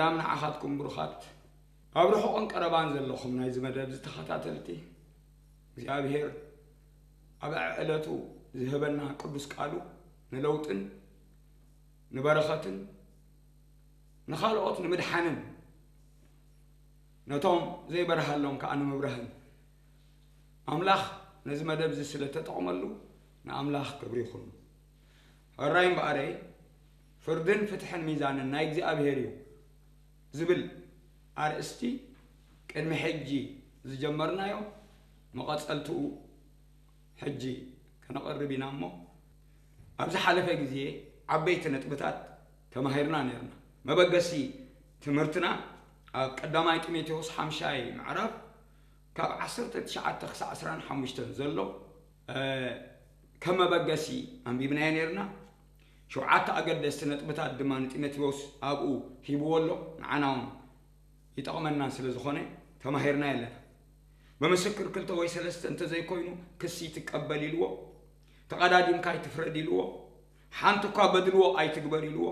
ሰላም ንዓኻትኩም ብሩኻት፣ ኣብ ርሑቕን ቀረባን ዘለኹም ናይዚ መደብ ዝተኸታተልቲ፣ እግዚኣብሔር ኣብ ዕዕለቱ ዝህበና ቅዱስ ቃሉ ንለውጥን ንበረኸትን ንኻልኦት ንምድሓንን ነቶም ዘይበርሃሎም ከኣ ንምብራህን ኣምላኽ ነዚ መደብ እዚ ስለ ተጠቕመሉ ንኣምላኽ ክብሪ ይኹኑ። ሕራይ እምበኣረይ፣ ፍርድን ፍትሕን ሚዛንን ናይ እግዚኣብሔር እዩ ዝብል ኣርእስቲ ቅድሚ ሕጂ ዝጀመርናዮ መቐጸልትኡ ሕጂ ከነቕርብ ኢና እሞ፣ ኣብ ዝሓለፈ ግዜ ዓበይቲ ነጥብታት ተማሂርና ነርና። መበገሲ ትምህርትና ኣብ ቀዳማይ ጢሞቴዎስ ሓምሻይ ምዕራፍ ካብ ዓሰርተ ትሽዓተ ክሳዕ ዕስራን ሓሙሽተን ዘሎ፣ እ፣ ከም መበገሲ ኣንቢብናዮ ነርና። ሸውዓተ ኣገደስቲ ነጥብታት ድማ ንጢሞቴዎስ ኣብኡ ሂብዎ ኣሎ። ንዓና እውን ይጠቕመና ስለ ዝኾነ ተማሂርናዮ ኣለና። ብምስክር ክልተ ወይ ሰለስተ እንተዘይኮይኑ ክሲ ትቀበል ኢልዎ። ተቐዳዲምካ ኣይትፍረድ ኢልዎ። ሓንቲ እኳ በድልዎ ኣይትግበር ኢልዎ።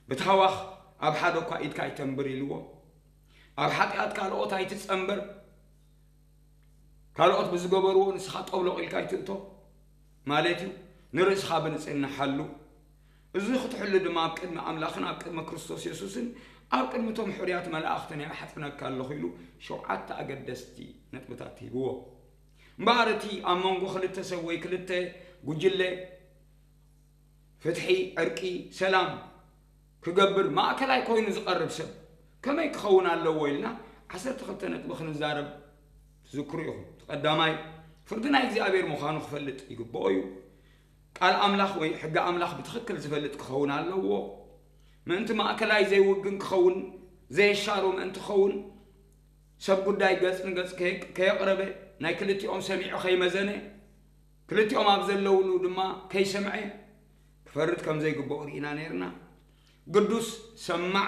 ብታህዋኽ ኣብ ሓደ እኳ ኢድካ ኣይተንብር ኢልዎ። ኣብ ሓጢኣት ካልኦት ኣይትጸንበር። ካልኦት ብዝገበርዎ ንስኻ ጠብሎቕ ኢልካ ኣይትእቶ ማለት እዩ። ንርእስኻ ብንጽህና ሓሉ። እዚ ክትሕሉ ድማ ኣብ ቅድሚ ኣምላኽን ኣብ ቅድሚ ክርስቶስ የሱስን ኣብ ቅድሚ እቶም ሕሩያት መላእኽትን የማሕጽነካ ኣለኹ ኢሉ ሸውዓተ ኣገደስቲ ነጥብታት ሂብዎ። እምበኣር እቲ ኣብ መንጎ ክልተ ሰብ ወይ ክልተ ጉጅለ ፍትሒ፣ ዕርቂ፣ ሰላም ክገብር ማእከላይ ኮይኑ ዝቐርብ ሰብ ከመይ ክኸውን ኣለዎ ኢልና ዓሰርተ ክልተ ነጥቢ ክንዛረብ ትዝክሩ ኢኹም። እቲ ቀዳማይ፣ ፍርዲ ናይ እግዚኣብሔር ምዃኑ ክፈልጥ ይግብኦ እዩ። ቃል ኣምላኽ ወይ ሕጊ ኣምላኽ ብትኽክል ዝፈልጥ ክኸውን ኣለዎ። ምእንቲ ማእከላይ ዘይውግን ክኸውን፣ ዘየሻሩ ምእንቲ ክኸውን፣ ሰብ ጉዳይ ገጽ ንገጽ ከየ-፣ ከየቕረበ፣ ናይ ክልቲኦም ሰሚዑ ከይመዘነ፣ ክልቲኦም ኣብ ዘለውሉ ድማ ከይሰምዐ ክፈርድ ከም ዘይግብኦ ርኢና ነይርና። ግዱስ ሰማዕ፣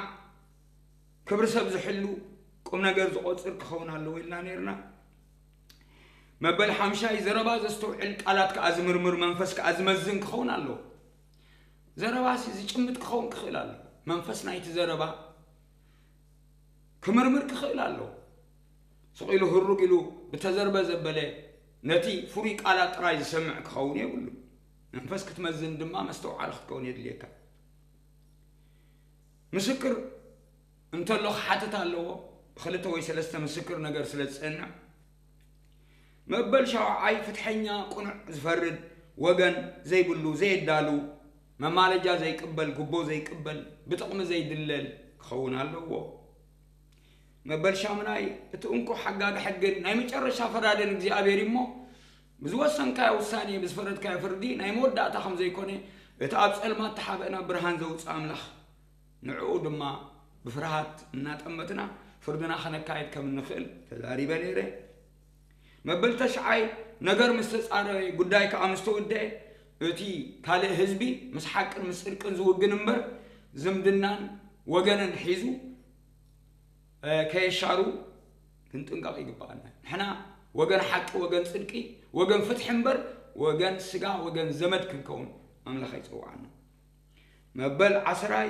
ክብሪ ሰብ ዝሕሉ፣ ቁም ነገር ዝቖጽር ክኸውን ኣለዎ ኢልና ነይርና። መበል ሓምሻይ፣ ዘረባ ዘስተውዕል፣ ቃላት ከኣ ዝምርምር፣ መንፈስ ከኣ ዝመዝን ክኸውን ኣለዎ። ዘረባሲ ዝጭምት ክኸውን ክኽእል ኣለዎ። መንፈስ ናይቲ ዘረባ ክምርምር ክኽእል ኣለዎ። ስቕ ኢሉ ህሩግ ኢሉ ብተዘርበ ዘበለ ነቲ ፍሩይ ቃላት ጥራይ ዝሰምዕ ክኸውን የብሉን። መንፈስ ክትመዝን ድማ መስተውዓሊ ክትከውን የድልየካ። ምስክር እንተሎ ክሓትት ኣለዎ። ብክልተ ወይ ሰለስተ ምስክር ነገር ስለ ዝጸንዕ፣ መበል ሻውዓይ፣ ፍትሐኛ፣ ቅኑዕ፣ ዝፈርድ ወገን ዘይብሉ፣ ዘየዳሉ፣ መማለጃ ዘይቅበል፣ ጉቦ ዘይቅበል፣ ብጥቕሚ ዘይድለል ክኸውን ኣለዎ። መበል ሻምናይ፣ እቲ እንኮ ሓጋጊ ሕግን ናይ መጨረሻ ፈራድን እግዚኣብሔር እዩ እሞ፣ ብዝወሰንካዮ ውሳኔ፣ ብዝፈረድካዮ ፍርዲ ናይ መወዳእታ ከም ዘይኮነ፣ እቲ ኣብ ጸልማት ተሓብአ ናብ ብርሃን ዘውጽእ ኣምላኽ፣ ንዕኡ ድማ ብፍርሃት እናጠመትና ፍርድና ከነካይድ ከም እንኽእል ተዛሪበ ነይረ። መበል ተሽዓይ፣ ነገር ምስ ተጻረየ፣ ጉዳይ ከኣ ምስ ተወደአ፣ እቲ ካልእ ህዝቢ ምስ ሓቅን ምስ ጽድቅን ዝውግን እምበር፣ ዝምድናን ወገንን ሒዙ፣ እ፣ ከየሻሩ ክንጥንቀቕ ይግባኣና። ንሕና ወገን ሓቂ፣ ወገን ጽድቂ፣ ወገን ፍትሒ እምበር፣ ወገን ስጋ፣ ወገን ዘመድ ክንከውን ኣምላኽ ኣይጸውዓና። መበል ዓስራይ፣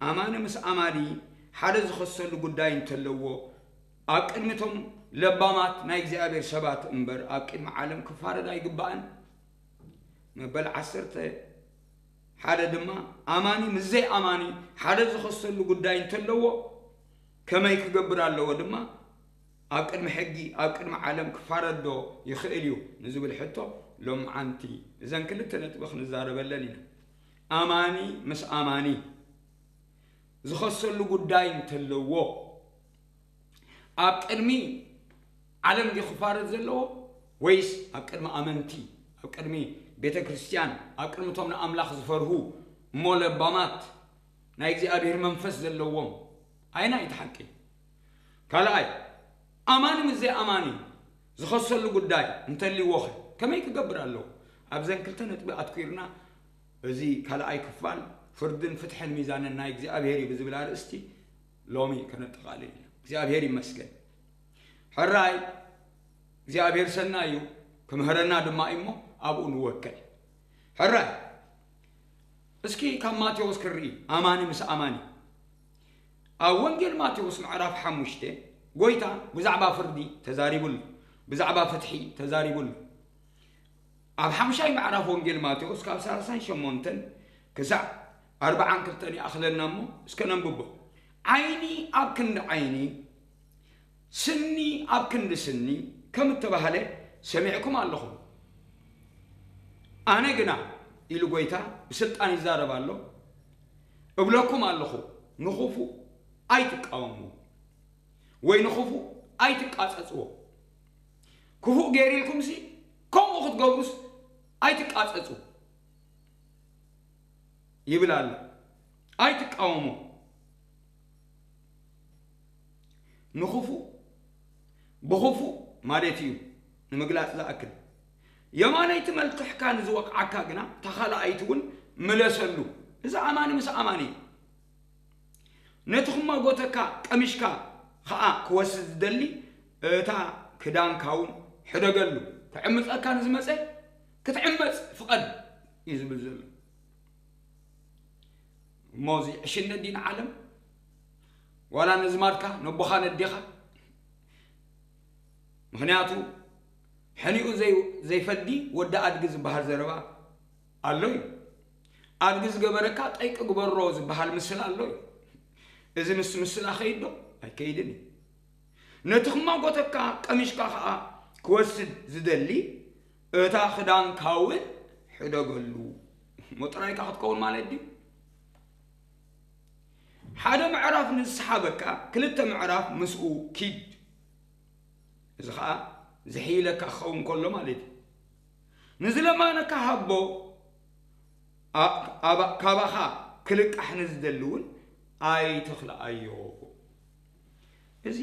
ኣማኒ ምስ ኣማኒ ሓደ ዝኸሰሉ ጉዳይ እንተለዎ፣ ኣብ ቅድሚ እቶም ለባማት ናይ እግዚኣብሔር ሰባት እምበር፣ ኣብ ቅድሚ ዓለም ክፋረድ ኣይግባእን። መበል ዓሰርተ ሓደ ድማ፣ ኣማኒ ምስ ዘይኣማኒ ሓደ ዝኸሰሉ ጉዳይ እንተለዎ፣ ከመይ ክገብር ኣለዎ ድማ፣ ኣብ ቅድሚ ሕጊ፣ ኣብ ቅድሚ ዓለም ክፋረድ ዶ ይኽእል እዩ ንዝብል ሕቶ፣ ሎምዓንቲ እዘን ክልተ ነጥቢ ክንዛረበለን ኢና። ኣማኒ ምስ ኣማኒ ዝኸሰሉ ጉዳይ እንተለዎ፣ ኣብ ቅድሚ ዓለም ድዩ ክፋረድ ዘለዎ? ወይስ ኣብ ቅድሚ ኣመንቲ፣ ኣብ ቅድሚ ቤተ ክርስቲያን፣ ኣብ ቅድሚ እቶም ንኣምላኽ ዝፈርሁ እሞ ለባማት ናይ እግዚኣብሔር መንፈስ ዘለዎም? ኣየናይ እቲ ሓቂ? ካልኣይ፣ ኣማኒ ምስ ዘይኣማኒ ዝኸሰሉ ጉዳይ እንተልይዎኸ ከመይ ክገብር ኣለዎ? ኣብዘን ክልተ ነጥቢ ኣትኲርና እዚ ካልኣይ ክፋል ፍርድን ፍትሕን ሚዛንን ናይ እግዚኣብሔር እዩ ብዝብል ኣርእስቲ ሎሚ ከነጠቓልል ኢና። እግዚኣብሔር ይመስገን። ሕራይ፣ እግዚኣብሔር ሰናይ እዩ፣ ክምህረና ድማ እዩ እሞ ኣብኡ ንወከል። ሕራይ፣ እስኪ ካብ ማቴዎስ ክንርኢ፣ ኣማኒ ምስ ኣማኒ። ኣብ ወንጌል ማቴዎስ ምዕራፍ ሓሙሽተ ጎይታ ብዛዕባ ፍርዲ ተዛሪቡ ኣሎ፣ ብዛዕባ ፍትሒ ተዛሪቡ ኣሎ። ኣብ ሓምሻይ ምዕራፍ ወንጌል ማቴዎስ ካብ ሰላሳን ሸሞንተን ክሳዕ ኣርብዓን ክልተን ይኣኽለና እሞ እስከ ነንብቦ። ዓይኒ ኣብ ክንዲ ዓይኒ፣ ስኒ ኣብ ክንዲ ስኒ ከም እተባህለ ሰሚዕኩም ኣለኹም። ኣነ ግና፣ ኢሉ ጎይታ ብስልጣን ይዛረብ ኣሎ፣ እብለኩም ኣለኹ፣ ንኽፉእ ኣይትቃወሙ ወይ ንኽፉእ ኣይትቃጸጽዎ። ክፉእ ገይሩ ኢልኩምሲ ከምኡ ክትገብሩስ ኣይትቃጸጹ ይብል ኣሎ። ኣይትቃወሙ። ንኽፉእ ብኽፉእ ማለት እዩ ንምግላጽ ዝኣክል። የማነይቲ መልክሕካ ንዝወቕዓካ ግና እታ ካልኣይቲ እውን ምለሰሉ። እዚ ኣማኒ ምስ ኣማኒ እዩ። ነቲ ክማጎተካ ቀሚሽካ ኸኣ ክወስድ ዝደሊ እታ ክዳንካ እውን ሕደገሉ። ክዕምጸካ ንዝመጸ ክትዕመጽ ፍቐድ እዩ ዝብል ዘሎ። እሞ እዚ ዕሽነት ድዩ ንዓለም? ዋላ ነዝማድካ፣ ነቦኻ፣ ነዴኻ? ምኽንያቱ ሕኒኡ ዘይ-፣ ዘይፈዲ ወዲ ኣድጊ ዝበሃል ዘረባ ኣሎ እዩ። ኣድጊ ዝገበረካ ጠይቂ ግበሮ ዝበሃል ምስላ ኣሎ እዩ። እዚ ምስ ምስላ ኸይድ ዶ? ኣይከይድን እዩ። ነቲ ክማጎተካ ቀሚሽካ ኸኣ ክወስድ ዝደሊ እታ ክዳንካ እውን ሕደገሉ። እሞ ጥራይካ ክትከውን ማለት ድዩ? ሓደ ምዕራፍ ንዝሰሓበካ ክልተ ምዕራፍ ምስኡ ኪድ። እዚ ኸኣ ዝሕይለካ ክኸውን ከሎ ማለት እዩ። ንዝለመነካ ሃቦ፣ ኣ-፣ ኣባ-፣ ካባኻ ክልቃሕ ንዝደሊ እውን ኣይትኽልኣዮ። እዚ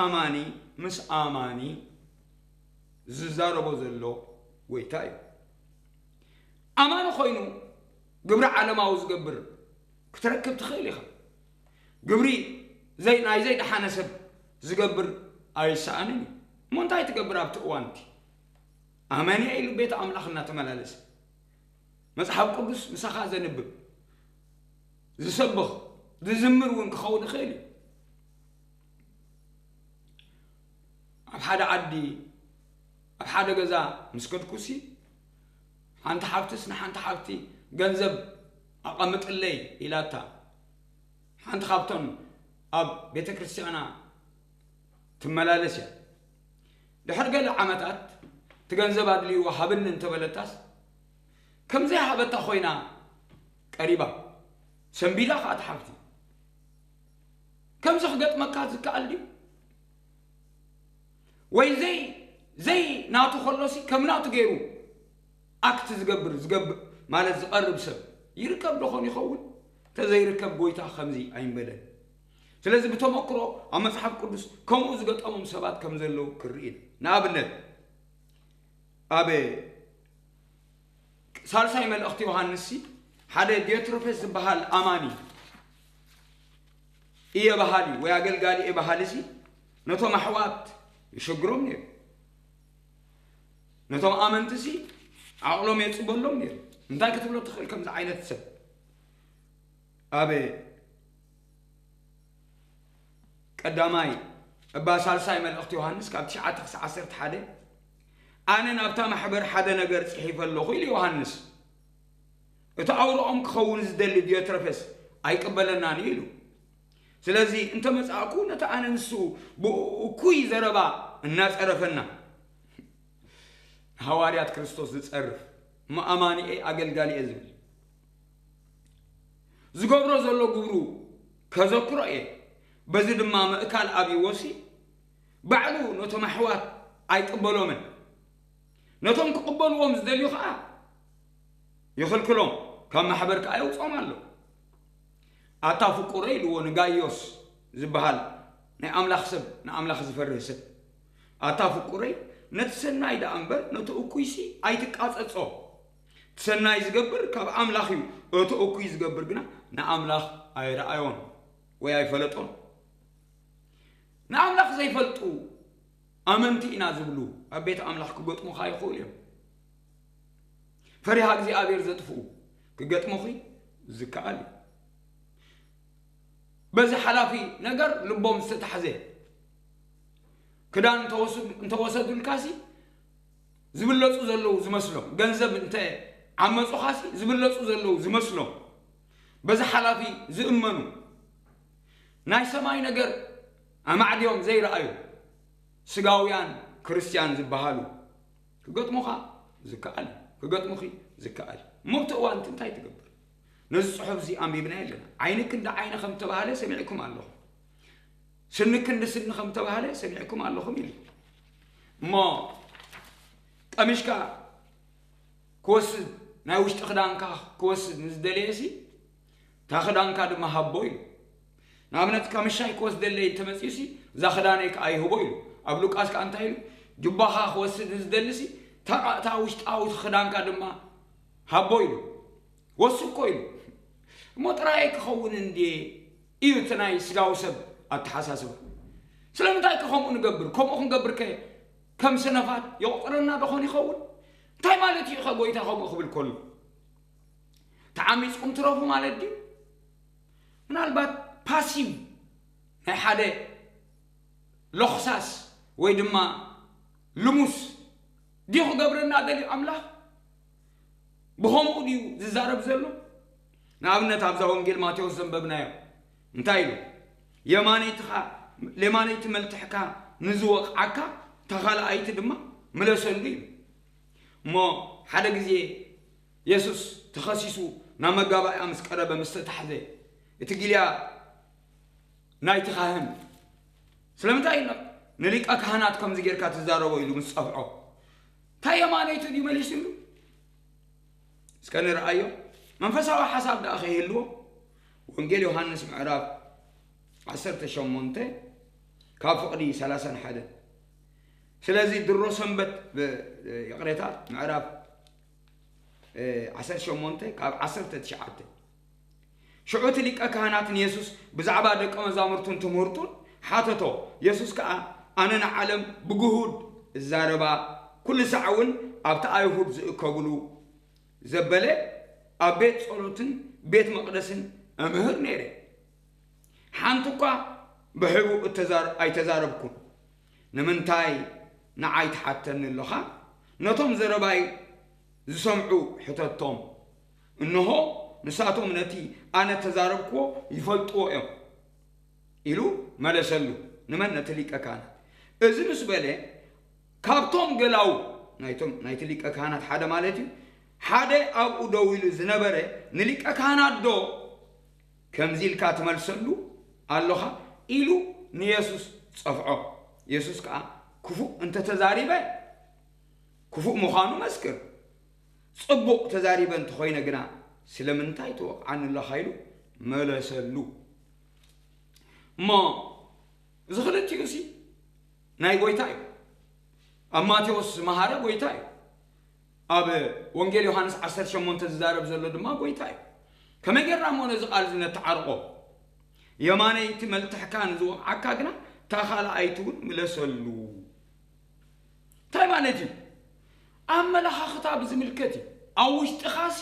ኣማኒ ምስ ኣማኒ ዝዛረቦ ዘሎ ጎይታ እዩ። ኣማኒ ኮይኑ ግብሪ ዓለማዊ ዝገብር ክትረክብ ትኽእል ኢኻ። ግብሪ ዘይ-፣ ናይ ዘይደሓነ ሰብ ዝገብር ኣይሰኣንን እዩ። እሞ እንታይ ትገብር ኣብቲ እዋን እቲ? ኣመን እየ ኢሉ ቤት ኣምላኽ እናተመላለሰ መጽሓፍ ቅዱስ ምሳኻ ዘንብብ፣ ዝሰብኽ፣ ዝዝምር እውን ክኸውን ይኽእል እዩ። ኣብ ሓደ ዓዲ፣ ኣብ ሓደ ገዛ ምስ ከድኩሲ፣ ሓንቲ ሓብትስ ንሓንቲ ሓብቲ ገንዘብ ኣቐምጥለይ ኢላታ። ሓንቲ ካብተን ኣብ ቤተ ክርስቲያና ትመላለስ እያ። ድሕሪ ገለ ዓመታት፣ እቲ ገንዘብ ኣድልይዎ ሃብኒ እንተበለታስ፣ ከም ዘይሃበታ ኮይና ቀሪባ። ሰንቢዳ ከኣ እታ ሓብቲ። ከምዚ ክገጥመካ ዝከኣል ድዩ? ወይ ዘይ-፣ ዘይ ናቱ ከሎሲ ከም ናቱ ገይሩ ኣክት ዝገብር፣ ዝገብር ማለት ዝቐርብ ሰብ ይርከብ ዶ ኾን ይኸውን? እንተዘይርከብ ጎይታ ከምዚ ኣይምበለን። ስለዚ ብተመክሮ ኣብ መጽሓፍ ቅዱስ ከምኡ ዝገጠሞም ሰባት ከም ዘለዉ ክርኢ ኢና። ንኣብነት ኣብ ሳልሳይ መልእኽቲ ዮሃንስሲ ሓደ ዲዮትሮፌስ ዝበሃል ኣማኒ እየ በሃሊ ወይ ኣገልጋሊ እየ በሃሊሲ ነቶም ኣሕዋት ይሸግሮም ነይሩ። ነቶም ኣመንትሲ ዓቕሎም የጽበሎም ነይሩ። እንታይ ክትብሎ ትኽእል ከምዚ ዓይነት ሰብ? ኣብ ቀዳማይ እባ ሳልሳይ መልእኽቲ ዮሃንስ ካብ ትሽዓተ ክሳዕ ዓሰርተ ሓደ፣ ኣነ ናብታ ማሕበር ሓደ ነገር ጽሒፈ ኣለኹ ኢሉ ዮሃንስ። እቲ ኣውርኦም ክኸውን ዝደሊ ዲዮትረፈስ ኣይቅበለናን እዩ ኢሉ። ስለዚ እንተ መጻእኩ ነቲ ኣነ ንሱ ብእኩይ ዘረባ እናጸረፈና፣ ሃዋርያት ክርስቶስ ዝጸርፍ እሞ ኣማኒኤ ኣገልጋሊኤ ዝብል ዝገብሮ ዘሎ ግብሩ ከዘክሮ እየ። በዚ ድማ ምእካል ኣብይዎሲ ባዕሉ ነቶም ኣሕዋት ኣይቅበሎምን። ነቶም ክቕበልዎም ዝደልዩ ኸዓ ይኽልክሎም፣ ካብ ማሕበር ከኣ የውፅኦም ኣሎ። ኣታ ፍቁረይ ኢልዎ ንጋይዮስ ዝበሃል ናይ ኣምላኽ ሰብ፣ ንኣምላኽ ዝፈርህ ሰብ፣ ኣታ ፍቁረይ ነቲ ሰናይ ደኣ እምበር ነቲ እኩይሲ ኣይትቃጸጾ። እቲ ሰናይ ዝገብር ካብ ኣምላኽ እዩ፣ እቲ እኩይ ዝገብር ግና ንኣምላኽ ኣይረኣዮን ወይ ኣይፈለጦን። ንኣምላኽ ዘይፈልጡ ኣመንቲ ኢና ዝብሉ ኣብ ቤት ኣምላኽ ክገጥሙኻ ይኽእሉ እዮም። ፈሪሃ እግዚኣብሔር ዘጥፍኡ ክገጥሙኺ ዝከኣል እዩ። በዚ ሓላፊ ነገር ልቦም ዝተታሕዘ። ክዳን እንተወሰዱልካሲ ዝብለፁ ዘለዉ ዝመስሎም፣ ገንዘብ እንተ ዓመፁኻሲ ዝብለፁ ዘለዉ ዝመስሎም፣ በዚ ሓላፊ ዝእመኑ፣ ናይ ሰማይ ነገር ኣማዕድዮም ዘይረኣዩ ስጋውያን ክርስትያን ዝበሃሉ ክገጥሙኻ ዝከኣል እዩ፣ ክገጥሙኺ ዝከኣል እዩ። እሞ ኣብቲ እዋን እቲ እንታይ ትገብር? ነዚ ጽሑፍ እዚ ኣንቢብናዮ ኣለና። ዓይንኪ እንደ ዓይነ ከም ተባህለ ሰሚዕኩም ኣለኹም፣ ስንኪ እንደ ስኒ ከም ተባህለ ሰሚዕኩም ኣለኹም ኢሉ። እሞ ቀሚሽካ ክወስድ፣ ናይ ውሽጢ ክዳንካ ክወስድ ንዝደለየሲ፣ እታ ክዳንካ ድማ ሃቦ ኢሉ። ንኣብነት፣ ቀምሻይ ክወስደለይ እንተመጺኡሲ፣ እዛ ክዳነይ ከኣ ይህቦ ኢሉ። ኣብ ሉቃስ ከኣ እንታይ ኢሉ? ጁባኻ ክወስድ ንዝደልሲ፣ እታ፣ እታ ውሽጣዊ ክዳንካ ድማ ሃቦ ኢሉ። ወሱ እኮ ኢሉ። እሞ ጥራይ ክኸውን እንድየ እዩ እቲ ናይ ስጋዊ ሰብ ኣተሓሳስባ። ስለምንታይ ከ ከምኡ ንገብር? ከምኡ ክንገብር ከ ከም ሰነፋት የቑጽረና ዶ ኾን ይኸውን? እንታይ ማለት እዩ ኸ ጎይታ ከምኡ ክብል ከሎ? ተዓሚጽኩም ትረፉ ማለት ድዩ? ምናልባት ፓሲቭ ናይ ሓደ ሎኽሳስ ወይ ድማ ልሙስ ድዩ ክገብረና ደልዩ ኣምላኽ? ብኸምኡ ድዩ ዝዛረብ ዘሎ? ንኣብነት ኣብዛ ወንጌል ማቴዎስ ዘንበብናዮ እንታይ ኢሉ? የማነይትኻ፣ የማነይቲ መልትሕካ ንዝወቕዓካ እታ ካልኣይቲ ድማ ምለሰሉ ኢሉ። እሞ ሓደ ግዜ የሱስ ተኸሲሱ ናብ መጋባእያ ምስ ቀረበ፣ ምስ ተታሕዘ፣ እቲ ጊልያ ናይቲ ካህን፣ ስለምንታይ ኢልና ንሊቀ ካህናት ከምዚ ጌርካ ትዛረቦ ኢሉ ምስ ጸፍዖ፣ እንታይ የማነይቱ ድዩ መሊሱሉ? እስከ ንርኣዮ። መንፈሳዊ ሓሳብ ደኣ ከይህልዎ፣ ወንጌል ዮሃንስ ምዕራፍ ዓሰርተ ሸሞንተ ካብ ፍቕዲ ሰላሳን ሓደን። ስለዚ ድሮ ሰንበት ብ-፣ ይቕሬታ፣ ምዕራፍ፣ እ፣ ዓሰርተ ሸሞንተ ካብ ዓሰርተ ትሽዓተ። ሽዑ እቲ ሊቀ ካህናት ንየሱስ ብዛዕባ ደቀ መዛሙርቱን ትምህርቱን ሓተቶ። የሱስ ከኣ፣ ኣነ ንዓለም ብግሁድ እዛረባ፣ ኩሉ ሳዕ እውን ኣብቲ ኣይሁድ ዝእከብሉ ዘበለ ኣብ ቤት ጸሎትን ቤት መቕደስን እምህር ነይረ። ሓንቲ እኳ ብሕቡእ እተዛር-፣ ኣይተዛረብኩን። ንምንታይ ንዓይ ትሓተኒ ኣለኻ? ነቶም ዘረባይ ዝሰምዑ ሕተቶም። እንሆ፣ ንሳቶም ነቲ ኣነ እተዛረብክዎ ይፈልጥዎ እዮም ኢሉ መለሰሉ። ንመን? ነቲ ሊቀ ካህናት። እዚ ምስ በለ፣ ካብቶም ገላዉ፣ ናይቶም፣ ናይቲ ሊቀ ካህናት ሓደ ማለት እዩ፣ ሓደ ኣብኡ ደው ኢሉ ዝነበረ፣ ንሊቀ ካህናት ዶ ከምዚ ኢልካ ትመልሰሉ ኣሎኻ? ኢሉ ንየሱስ ጸፍዖ። የሱስ ከኣ፣ ክፉእ እንተ ተዛሪበ፣ ክፉእ ምዃኑ መስክር፣ ጽቡቕ ተዛሪበ እንተኾይነ ግና፣ ስለምንታይ ትወቕዓኒ ኣሎኻ? ኢሉ መለሰሉ። እሞ እዚ ክልቲኡሲ ናይ ጎይታ እዩ። ኣብ ማቴዎስ ዝመሃረ ጎይታ እዩ። ኣብ ወንጌል ዮሃንስ ዓሰርተ ሸሞንተ ዝዛረብ ዘሎ ድማ ጎይታ እዩ። ከመይ ጌርና እሞ ነዚ ቃል እዚ ነተዓርቆ? የማነይቲ መልትሕካ ንዝወቕዓካ ግና እታ ካልኣይቲ እውን ምለሰሉ። እንታይ ማለት እዩ? ኣመለኻኽታ ብዝምልከት እዩ። ኣብ ውሽጥኻሲ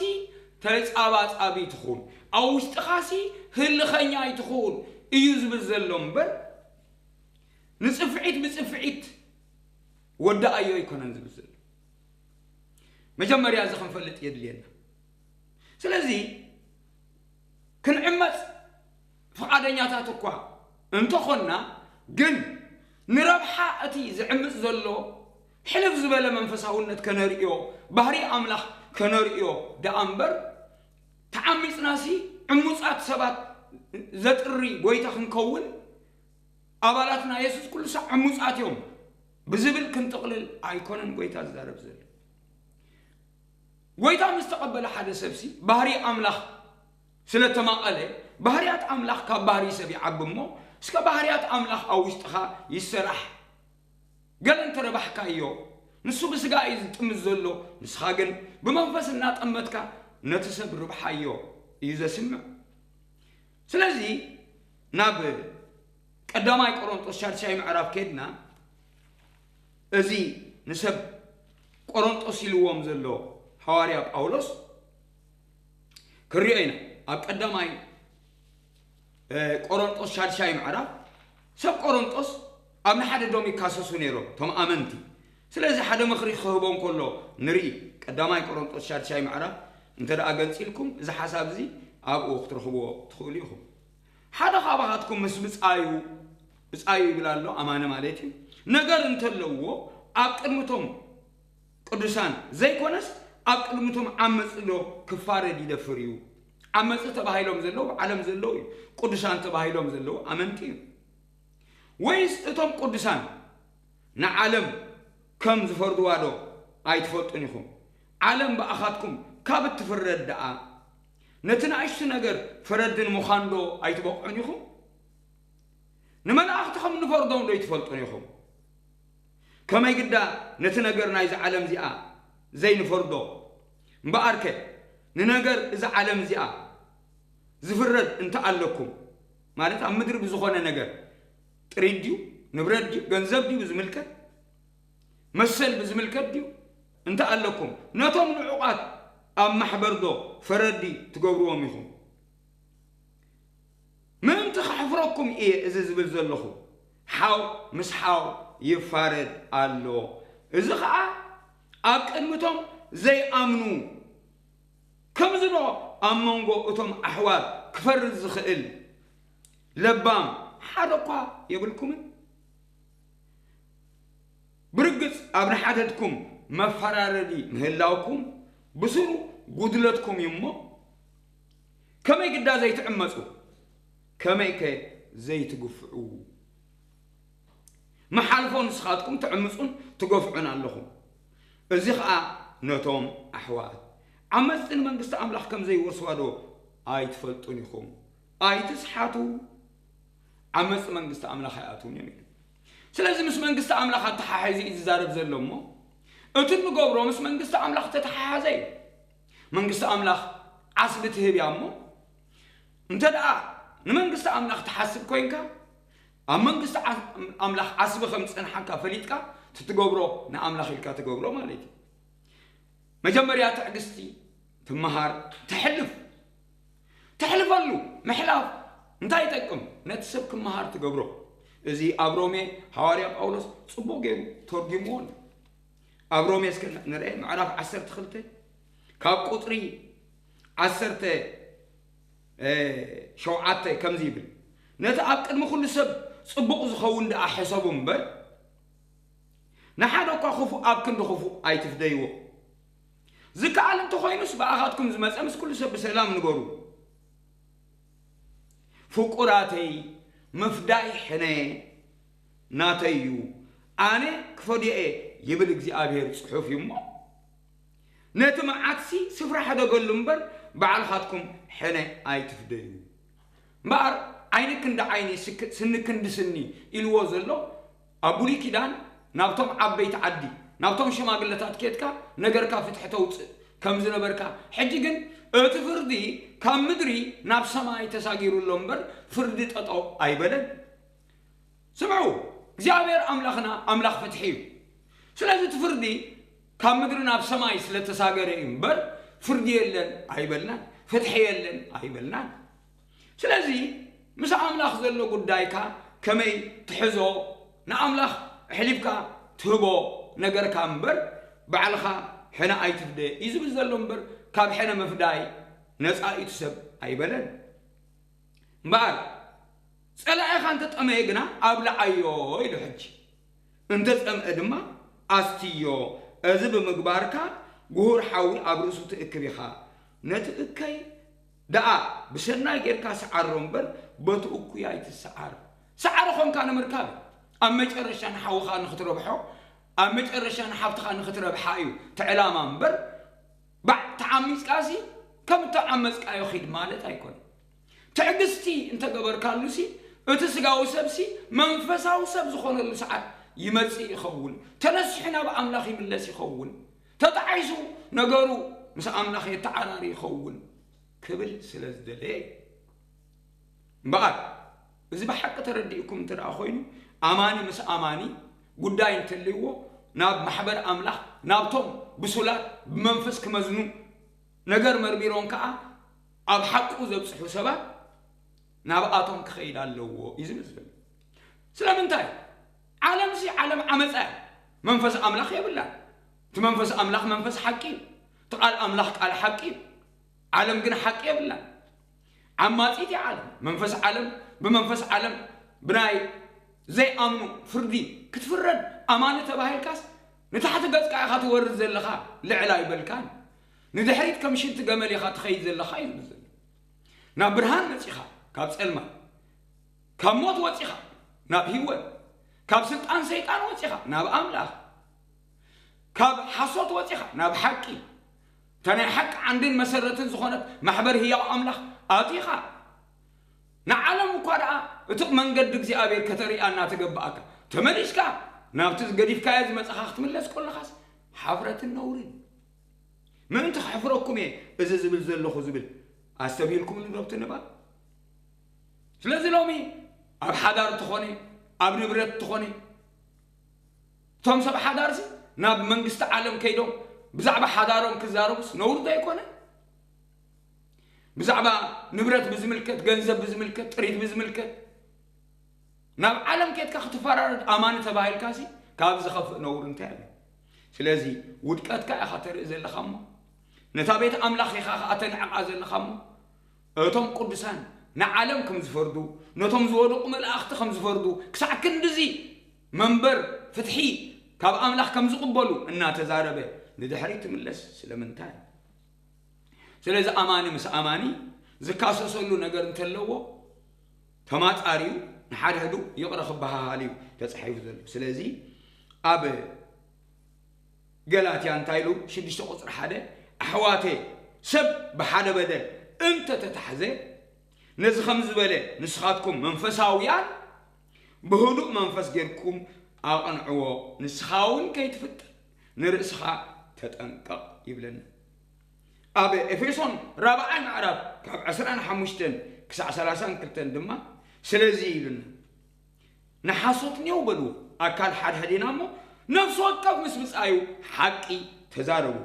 ተጻባጻቢ ትኹን፣ ኣብ ውሽጥኻሲ ህልኸኛ ኣይትኹን እዩ ዝብል ዘሎ እምበር፣ ንጽፍዒት ብጽፍዒት ወዳኣዮ ኣይኮነን ዝብል ዘሎ። መጀመርያ እዚ ክንፈልጥ የድልየና። ስለዚ ክንዕመጽ ፍቓደኛታት እኳ እንተኾንና፣ ግን ንረብሓ እቲ ዝዕምጽ ዘሎ ሕልፍ ዝበለ መንፈሳውነት ከነርእዮ፣ ባህሪ ኣምላኽ ከነርእዮ ደኣ እምበር፣ ተዓሚጽናሲ ዕሙጻት ሰባት ዘጥሪ ጎይታ ክንከውን፣ ኣባላት ናይ የሱስ ኩሉ ሳዕ ዕሙጻት እዮም ብዝብል ክንጥቕልል ኣይኮነን ጎይታ ዝዛረብ ዘሎ። ጎይታ ምስ ተቐበለ ሓደ ሰብሲ ባህሪ ኣምላኽ ስለ ተማቐለ፣ ባህርያት ኣምላኽ ካብ ባህሪ ሰብ ይዓቢ እሞ፣ እስከ ባህርያት ኣምላኽ ኣብ ውሽጥኻ ይሰራሕ። ገለ እንተረባሕካዮ፣ ንሱ ብስጋ እዩ ዝጥምት ዘሎ፣ ንስኻ ግን ብመንፈስ እናጠመትካ ነቲ ሰብ ርብሓዮ እዩ ዘስምዕ። ስለዚ ናብ ቀዳማይ ቆሮንጦስ ሻድሻይ ምዕራፍ ከድና፣ እዚ ንሰብ ቆሮንጦስ ኢልዎም ዘሎ ሃዋርያ ጳውሎስ ክንሪኦ ኢና። ኣብ ቀዳማይ እ፣ ቆሮንጦስ ሻድሻይ ምዕራፍ፣ ሰብ ቆሮንጦስ ኣብ ንሓደዶም ይካሰሱ ነይሮም፣ እቶም ኣመንቲ። ስለዚ ሓደ ምኽሪ ክህቦም ከሎ ንርኢ። ቀዳማይ ቆሮንጦስ ሻድሻይ ምዕራፍ እንተ ደኣ ገንጺልኩም፣ እዚ ሓሳብ እዚ ኣብኡ ክትረኽብዎ ትኽእሉ ኢኹም። ሓደ ካባኻትኩም ምስ ብጻዩ፣ ብጻዩ ይብል ኣሎ፣ ኣማኒ ማለት እዩ፣ ነገር እንተለዎ፣ ኣብ ቅድሚቶም ቅዱሳን ዘይኮነስ፣ ኣብ ቅድሚቶም ዓመጽ ዶ ክፋረድ ይደፍር እዩ? ዓመጽ ተባሂሎም ዘለዉ ዓለም ዘለዉ እዩ። ቅዱሳን ተባሂሎም ዘለዉ ኣመንቲ እዩ። ወይስ እቶም ቅዱሳን ንዓለም ከም ዝፈርድዋ ዶ ኣይትፈልጡን ኢኹም? ዓለም ብኣኻትኩም ካብ እትፍረድ ደኣ፣ ነቲ ንኣሽቱ ነገር ፈረድን ምዃን ዶ ኣይትበቕዑን ኢኹም? ንመላእኽቲ ከም ንፈርዶም ዶ ኣይትፈልጡን ኢኹም? ከመይ ግዳ ነቲ ነገር ናይዚ ዓለም እዚኣ ዘይንፈርዶ? እምበኣርከ ንነገር እዛ ዓለም እዚኣ ዝፍረድ እንተ ኣለኩም፣ ማለት ኣብ ምድሪ ብዝኾነ ነገር፣ ጥሪት ድዩ፣ ንብረት ድዩ፣ ገንዘብ ድዩ ብዝምልከት፣ መሰል ብዝምልከት ድዩ እንተ ኣለኩም፣ ነቶም ንዑቓት ኣብ ማሕበር ዶ ፈረዲ ትገብርዎም ኢኹም? ምእንቲ ከሕፍረኩም እየ እዚ ዝብል ዘለኹ። ሓው ምስ ሓው ይፋረድ ኣሎ። እዚ ኸኣ ኣብ ቅድሚቶም ዘይኣምኑ፣ ከምዚ ዶ ኣብ መንጎ እቶም ኣሕዋት ክፈርድ ዝኽእል ለባም ሓደ እኳ የብልኩምን? ብርግጽ ኣብ ንሓደድኩም መፈራረዲ ምህላውኩም ብስሩ ጉድለትኩም እዩ እሞ፣ ከመይ ግዳ ዘይትዕመጹ? ከመይከ ዘይትግፍዑ? መሓልፎ ንስኻትኩም ትዕምጹን ትገፍዑን ኣለኹም። እዚ ኸኣ ነቶም ኣሕዋት ዓመጽቲ ንመንግስቲ ኣምላኽ ከም ዘይወርስዋ ዶ ኣይትፈልጡን ኢኹም? ኣይትስሓቱ። ዓመጽቲ መንግስቲ ኣምላኽ ኣይኣትዉን እዮም ኢሉ። ስለዚ ምስ መንግስቲ ኣምላኽ ኣተሓሒዙ እዩ ዝዛረብ ዘሎ እሞ፣ እቲ እንገብሮ ምስ መንግስቲ ኣምላኽ ተተሓሓዘ እዩ። መንግስቲ ኣምላኽ ዓስቢ ትህብ እያ እሞ፣ እንተ ደኣ ንመንግስቲ ኣምላኽ ትሓስብ ኮይንካ፣ ኣብ መንግስቲ ዓ-፣ ኣምላኽ ዓስቢ ከም ዝጸንሓካ ፈሊጥካ፣ እቲ ትገብሮ ንኣምላኽ ኢልካ ትገብሮ ማለት እዩ። መጀመርያ ትዕግስቲ ትመሃር፣ ተሕልፍ፣ ተሕልፈሉ። ምሕላፍ እንታይ ይጠቅም? ነቲ ሰብ ክመሃር ትገብሮ። እዚ ኣብ ሮሜ ሃዋርያ ጳውሎስ ጽቡቕ ገይሩ ተርጒምዎ ኣሎ። ኣብ ሮሜ እስከ ንርአ፣ ምዕራፍ ዓሰርተ ክልተ፣ ካብ ቁጽሪ ዓሰርተ ሸውዓተ ከምዚ ይብል፣ ነቲ ኣብ ቅድሚ ኩሉ ሰብ ጽቡቕ ዝኸውን ደኣ ሕሰቡ እምበር፣ ንሓደ እኳ ክፉእ ኣብ ክንዲ ክፉእ ኣይትፍደይዎ። ዝከኣል እንተኾይኑስ ብኣኻትኩም ዝመጸ ምስ ኩሉ ሰብ ብሰላም ንገሩ። ፍቁራተይ፣ ምፍዳይ ሕነ ናተይ እዩ፣ ኣነ ክፈድዮ እየ ይብል እግዚኣብሔር ጽሑፍ እዩ እሞ፣ ነቲ መዓትሲ ስፍራ ሕደገሉ እምበር፣ ባዕልኻትኩም ሕነ ኣይትፍደዩ። እምበኣር ዓይኒ ክንዲ ዓይኒ፣ ስክ-፣ ስኒ ክንዲ ስኒ ኢልዎ ዘሎ፣ ኣብ ብሉይ ኪዳን ናብቶም ዓበይቲ ዓዲ፣ ናብቶም ሽማግለታት ኬድካ ነገርካ ፍትሒ ተውጽእ ከም ዝነበርካ፣ ሕጂ ግን እቲ ፍርዲ ካብ ምድሪ ናብ ሰማይ ተሳጊሩ ኣሎ እምበር፣ ፍርዲ ጠጠው ኣይበለን። ስምዑ፣ እግዚኣብሔር ኣምላኽና ኣምላኽ ፍትሒ እዩ። ስለዚ እቲ ፍርዲ ካብ ምድሪ ናብ ሰማይ ስለ ተሳገረ እዩ እምበር፣ ፍርዲ የለን ኣይበልናን፣ ፍትሒ የለን ኣይበልናን። ስለዚ ምስ ኣምላኽ ዘሎ ጉዳይካ ከመይ ትሕዞ፣ ንኣምላኽ ኣሕሊፍካ ትህቦ ነገርካ እምበር፣ ባዕልኻ ሕነ ኣይትፍደ እዩ ዝብል ዘሎ እምበር፣ ካብ ሕነ ምፍዳይ ነጻ እዩ እቲ ሰብ ኣይበለን። እምበኣር፣ ጸላኢኻ እንተ ጠመየ ግና ኣብልዓዮ ኢሉ። ሕጂ እንተ ጸምአ ድማ ኣስትዮ። እዚ ብምግባርካ፣ ግሁር ሓዊ ኣብ ርእሱ ትእክብ ኢኻ። ነቲ እከይ ደኣ ብሰናይ ጌርካ ሰዓሮ እምበር፣ በቲ እኩይ ኣይትሰዓር። ሰዓሪ ኾንካ ንምርካብ፣ ኣብ መጨረሻ ንሓውኻ ንኽትረብሖ፣ ኣብ መጨረሻ ንሓፍትኻ ንኽትረብሓ እዩ እቲ ዕላማ እምበር፣ ባዕ ተዓሚጽካሲ፣ ከም እተዓመጽካዮ ኺድ ማለት ኣይኮነን። ትዕግስቲ እንተገበርካሉሲ፣ እቲ ስጋዊ ሰብሲ መንፈሳዊ ሰብ ዝኾነሉ ሰዓት ይመጽእ ይኸውን። ተነሲሑ ናብ ኣምላኽ ይምለስ ይኸውን። ተጣዒሱ ነገሩ ምስ ኣምላኽ የተዓራሪ ይኸውን ክብል ስለ ዝደለየ እዩ። እምበኣር፣ እዚ ብሓቂ ተረዲእኩም እንተ ደኣ ኮይኑ፣ ኣማኒ ምስ ኣማኒ ጉዳይ እንተልይዎ፣ ናብ ማሕበር ኣምላኽ፣ ናብቶም ብሱላት ብመንፈስ ክመዝኑ ነገር መርሚሮም ከኣ ኣብ ሓቁ ዘብጽሑ ሰባት፣ ናብኣቶም ክኸይድ ኣለዎ እዩ ዝብል ዘሎ። ስለምንታይ? ዓለምሲ ዓለም ዓመፃ እያ። መንፈስ ኣምላኽ የብላን። እቲ መንፈስ ኣምላኽ መንፈስ ሓቂ እዩ። እቲ ቃል ኣምላኽ ቃል ሓቂ እዩ። ዓለም ግን ሓቂ የብላን። ዓማፂት እያ ዓለም። መንፈስ ዓለም ብመንፈስ ዓለም ብናይ ዘይኣምኑ ፍርዲ ክትፍረድ ኣማኒ ተባሂልካስ ንታሕቲ ገጽካ ኢኻ ትወርድ ዘለኻ፣ ልዕል ኣይበልካን። ንድሕሪት ከም ሽንቲ ገመል ኢኻ ትኸይድ ዘለኻ እዩ ዝብል ዘሎ። ናብ ብርሃን መጺኻ ካብ ጸልማት፣ ካብ ሞት ወጺኻ ናብ ህይወት፣ ካብ ስልጣን ሰይጣን ወጺኻ ናብ ኣምላኽ፣ ካብ ሓሶት ወጺኻ ናብ ሓቂ፣ እታ ናይ ሓቂ ዓንድን መሰረትን ዝኾነት ማሕበር ህያው ኣምላኽ ኣቲኻ፣ ንዓለም እኳ ደኣ እቲ መንገዲ እግዚኣብሔር ከተርእያ እናተገባኣካ፣ ተመሊስካ ናብቲ ገዲፍካዮ ዝመጻኻ ክትምለስ ከለኻስ ሓፍረትን ነውርን። ምእንቲ ከሕፍረኩም እየ እዚ ዝብል ዘለኹ ዝብል ኣስተብሂልኩምሉ ዶ ኣብቲ ንባብ? ስለዚ ሎሚ ኣብ ሓዳር ትኾነ፣ ኣብ ንብረት ትኾነ፣ እቶም ሰብ ሓዳርሲ ናብ መንግስቲ ዓለም ከይዶም ብዛዕባ ሓዳሮም ክዛረቡስ ነውሪ ዶ ኣይኮነ? ብዛዕባ ንብረት ብዝምልከት፣ ገንዘብ ብዝምልከት፣ ጥሪት ብዝምልከት ናብ ዓለም ኬድካ ክትፈራረድ ኣማኒ ተባሂልካሲ ካብ ዝኸፍእ ነውሪ እንታይ ኣሎ? ስለዚ ውድቀትካ ኢኻ ተርኢ ዘለኻ እሞ፣ ነታ ቤት ኣምላኽ ኢኻ ኸኣ ተንዕቓ ዘለኻ እሞ፣ እቶም ቅዱሳን ንዓለም ከም ዝፈርዱ፣ ነቶም ዝወደቑ መላእኽቲ ከም ዝፈርዱ፣ ክሳዕ ክንድዚ መንበር ፍትሒ ካብ ኣምላኽ ከም ዝቕበሉ እናተዛረበ ንድሕሪት ትምለስ ስለምንታይ? ስለዚ ኣማኒ ምስ ኣማኒ ዝካሰሰሉ ነገር እንተለዎ ተማጻርዩ ንሓድሕዱ ይቕረ ክበሃሃል እዩ ተጻሒፉ ዘሎ። ስለዚ ኣብ ገላትያ እንታይ ኢሉ? ሽዱሽተ ቁጽሪ ሓደ፣ ኣሕዋቴ፣ ሰብ ብሓደ በደል እንተተታሕዘ፣ ነዚ ከም ዝበለ ንስኻትኩም መንፈሳውያን ብህዱእ መንፈስ ጌርኩም ኣቕንዕዎ፣ ንስኻ እውን ከይትፍጠን ንርእስኻ ተጠንቀቕ ይብለና። ኣብ ኤፌሶን ራብዓይ ምዕራፍ ካብ ዕስራን ሓሙሽተን ክሳዕ ሰላሳን ክልተን ድማ ስለዚ ይብልና። ንሓሶት ኔው በልዎ፣ ኣካል ሓድሕዲና እሞ ነፍሲ ወከፍ ምስ ብጻዩ ሓቂ ተዛረቡ።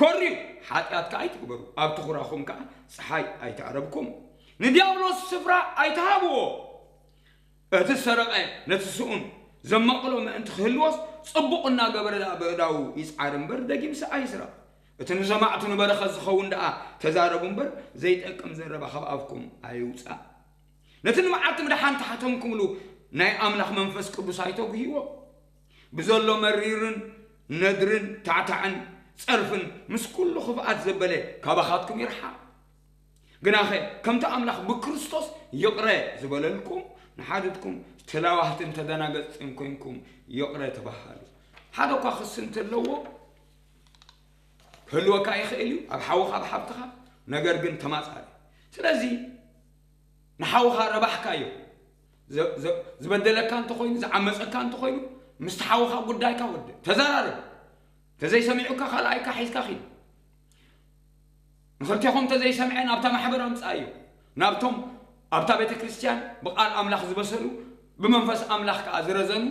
ኮርዩ ሓጢኣት ከኣ ኣይትግበሩ፣ ኣብቲ ኩራኹም ከኣ ጸሓይ ኣይተዕረብኩም። ንዲያብሎስ ስፍራ ኣይትሃብዎ። እቲ ዝሰረቐ ነቲ ስኡን ዘማቕሎ ምእንቲ ክህልዎስ ጽቡቕ እናገበረ ደኣ በእዳዉ ይጽዓር እምበር ደጊምሲ ኣይስረቕ። እቲ ንሰማዕቱ ንበረኸት ዝኸውን ደኣ ተዛረቡ እምበር ዘይጠቅም ዘረባ ካብ ኣፍኩም ኣይውጻእ። ነቲ ንመዓልቲ ምድሓን ተሓተምኩምሉ ናይ ኣምላኽ መንፈስ ቅዱስ ኣይተጉህይዎ። ብዘሎ መሪርን ነድርን ታዕታዕን ጸርፍን ምስ ኩሉ ክፍኣት ዘበለ ካባኻትኩም ይርሓቕ። ግናኸ ከምቲ ኣምላኽ ብክርስቶስ ይቕረ ዝበለልኩም ንሓድትኩም ተላዋህትን ተደናገጽትን ኮይንኩም ይቕረ ተባሃሉ። ሓደ እኳ ክሲ እንተለዎ ክህልወካ ይኽእል እዩ፣ ኣብ ሓውኻ፣ ኣብ ሓብትኻ፣ ነገር ግን ተማጻሪ። ስለዚ ንሓውኻ ረባሕካዮ። ዘ-፣ ዘ-፣ ዝበደለካ እንተኾይኑ፣ ዝዓመጸካ እንተኾይኑ፣ ምስቲ ሓውኻ ጉዳይካ ወድእ። ተዘራረብ። ተዘይሰሚዑካ ካልኣይካ ሒዝካ ኺድ። ንኽልቴኹም ተዘይሰምዐ ናብታ ማሕበር ኣምጽኣዮ። ናብቶም ኣብታ ቤተ ክርስቲያን ብቃል ኣምላኽ ዝበሰሉ፣ ብመንፈስ ኣምላኽ ከኣ ዝረዘኑ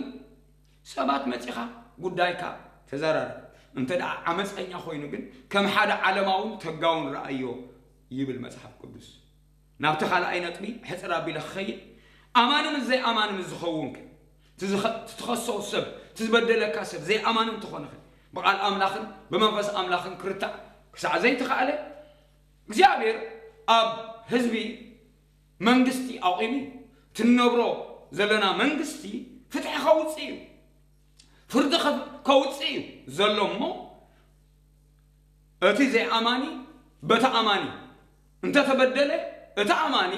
ሰባት መጺኻ ጉዳይካ ተዘራረብ። እንተ ደኣ ዓመጸኛ ኮይኑ ግን ከም ሓደ ዓለማውን ተጋውን ረኣዮ ይብል መጽሓፍ ቅዱስ። ናብቲ ካልኣይ ነጥቢ ሕጽር ኣቢለ ክኸይድ፣ ኣማኒ ምስ ዘይኣማኒ ምስ ዝኸውን ከ? እቲ ዝኸ-፣ እቲ ትኸሶ ሰብ፣ እቲ ዝበደለካ ሰብ ዘይኣማኒ እንተኾነ ከ? ብቃል ኣምላኽን ብመንፈስ ኣምላኽን ክርታዕ ክሳዕ ዘይተኻእለ፣ እግዚኣብሔር ኣብ ህዝቢ መንግስቲ ኣቑሙ እዩ። እቲ ንነብሮ ዘለና መንግስቲ ፍትሒ ከውጽእ እዩ። ፍርዲ ከ-፣ ከውጽእ እዩ ዘሎ እሞ፣ እቲ ዘይኣማኒ በቲ ኣማኒ እንተተበደለ፣ እቲ ኣማኒ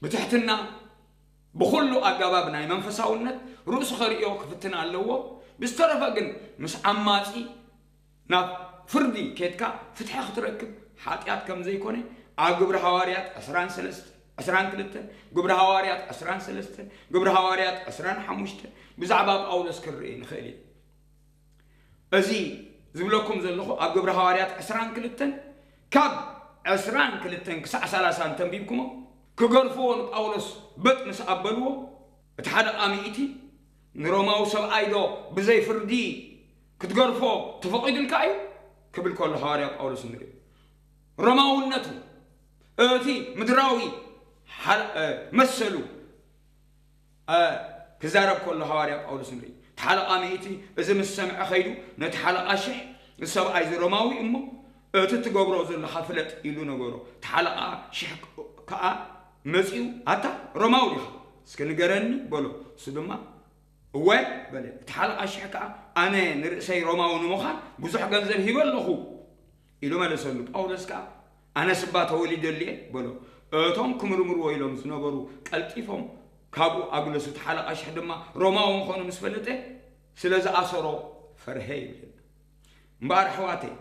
ብትሕትና ብኹሉ ኣገባብ ናይ መንፈሳውነት ርእሱ ከርእዮ ክፍትን ኣለዎ። ብዝተረፈ ግን ምስ ዓማጺ ናብ ፍርዲ ኬድካ ፍትሒ ክትረክብ ሓጢኣት ከም ዘይኮነ ኣብ ግብሪ ሃዋርያት ዕስራን ሰለስተን፣ ዕስራን ክልተን፣ ግብሪ ሃዋርያት ዕስራን ሰለስተን፣ ግብሪ ሃዋርያት ዕስራን ሓሙሽተን ብዛዕባ ጳውሎስ ክንርኢ ንኽእል ኢና። እዚ ዝብለኩም ዘለኹ ኣብ ግብሪ ሃዋርያት ዕስራን ክልተን ካብ ዕስራን ክልተን ክሳዕ ሰላሳ እንተንቢብኩሞ፣ ክገርፍዎ ንጳውሎስ በጥ ምስ ኣበልዎ፣ እቲ ሓደ ሚእቲ ንሮማዊ ሰብኣይ ዶ ብዘይ ፍርዲ ክትገርፎ ተፈቒዱልካ እዩ? ክብል ከሎ ሃዋርያ ጳውሎስ ንርኢ። ሮማውነቱ፣ እቲ ምድራዊ ሓል- እ፣ መሰሉ እ፣ ክዛረብ ከሎ ሃዋርያ ጳውሎስ ንርኢ። እቲ ሓለቓ ሚእቲ እዚ ምስ ሰምዐ ኸይዱ ነቲ ሓለቓ ሽሕ፣ እዚ ሰብኣይ እዚ ሮማዊ እሞ እቲ ትገብሮ ዘለኻ ፍለጥ ኢሉ ነገሮ። እቲ ሓለቓ ሽሕ ከኣ መጺኡ፣ ኣታ ሮማዊ ዲኻ? እስኪ ንገረኒ በሎ። እሱ ድማ እወ በለ። እቲ ሓለቓ ሽሕ ከኣ ኣነ ንርእሰይ ሮማዊ ንምዃን ብዙሕ ገንዘብ ሂበ ኣለኹ ኢሉ መለሰሉ። ጳውሎስ ከኣ ኣነስ እባ ተወሊደሉ እየ በሎ። እቶም ክምርምርዎ ኢሎም ዝነበሩ ቀልጢፎም ካብኡ ኣግለሱ። እቲ ሓለቓ ሽሕ ድማ ሮማዊ ምዃኑ ምስ ፈለጠ ስለ ዝኣሰሮ ፈርሀ ይብለና። እምበኣር ኣሕዋተይ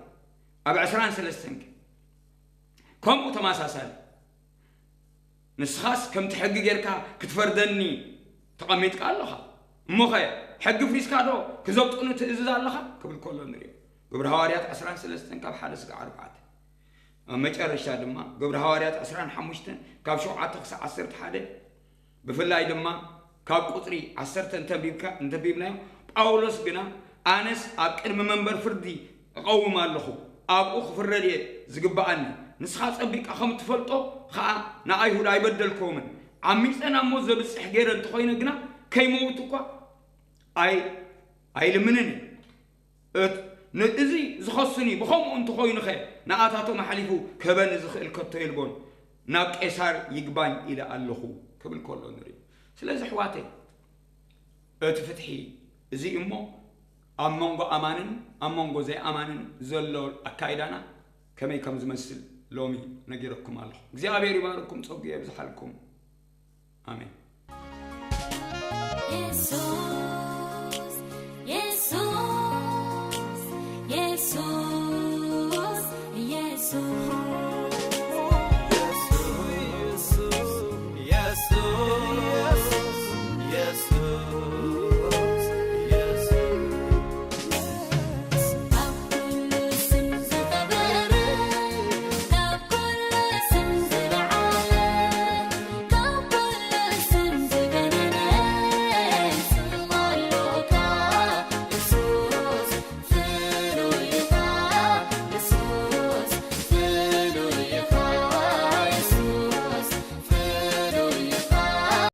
ኣብ ዕስራን ሰለስተን ከምኡ ተመሳሳሊ ንስኻስ ከምቲ ሕጊ ጌርካ ክትፈርደኒ ተቐሚጥካ ኣለኻ። እሞኸ ሕጊ ፍሪስካ ዶ ክዘብጥኑ ትእዝዝ ኣለኻ? ክብል ከሎ ንሪኦ። ግብሪ ሃዋርያት ዕስራን ሰለስተን ካብ ሓደ ስጋዕ ኣርባዕተ። ኣብ መጨረሻ ድማ ግብሪ ሃዋርያት ዕስራን ሓሙሽተን ካብ ሸውዓተ ክሳዕ ዓሰርተ ሓደ፣ ብፍላይ ድማ ካብ ቁጽሪ ዓሰርተ እንተንቢብካ እንተንቢብናዮ፣ ጳውሎስ ግና ኣነስ ኣብ ቅድሚ መንበር ፍርዲ እቐውም ኣለኹ፣ ኣብኡ ክፍረድ እየ ዝግብኣኒ። ንስኻ ጸቢቕካ ከም እትፈልጦ ኸኣ ንኣይሁድ ኣይበደልክዎምን። ዓሚጸ ናብ ሞት ዘብጽሕ ገይረ እንተኾይነ ግና ከይመውት እኳ ኣይ ኣይልምንን እየ። እት- ንእዚ ዝኸሱኒ ብኸምኡ እንተኾይኑኸ ንኣታቶም ኣሕሊፉ ክህበኒ ዝኽእል ከቶ የልቦን። ናብ ቄሳር ይግባኝ ኢለ ኣለኹ ክብል ከሎ ንርኢ። ስለዚ ኣሕዋተይ እቲ ፍትሒ እዚ እሞ ኣብ መንጎ ኣማንን ኣብ መንጎ ዘይኣማንን ዘሎ ኣካይዳና ከመይ ከም ዝመስል ሎሚ ነጊረኩም ኣለኹ። እግዚኣብሔር ይባርኩም፣ ጸጉ የብዝሓልኩም። ኣሜን።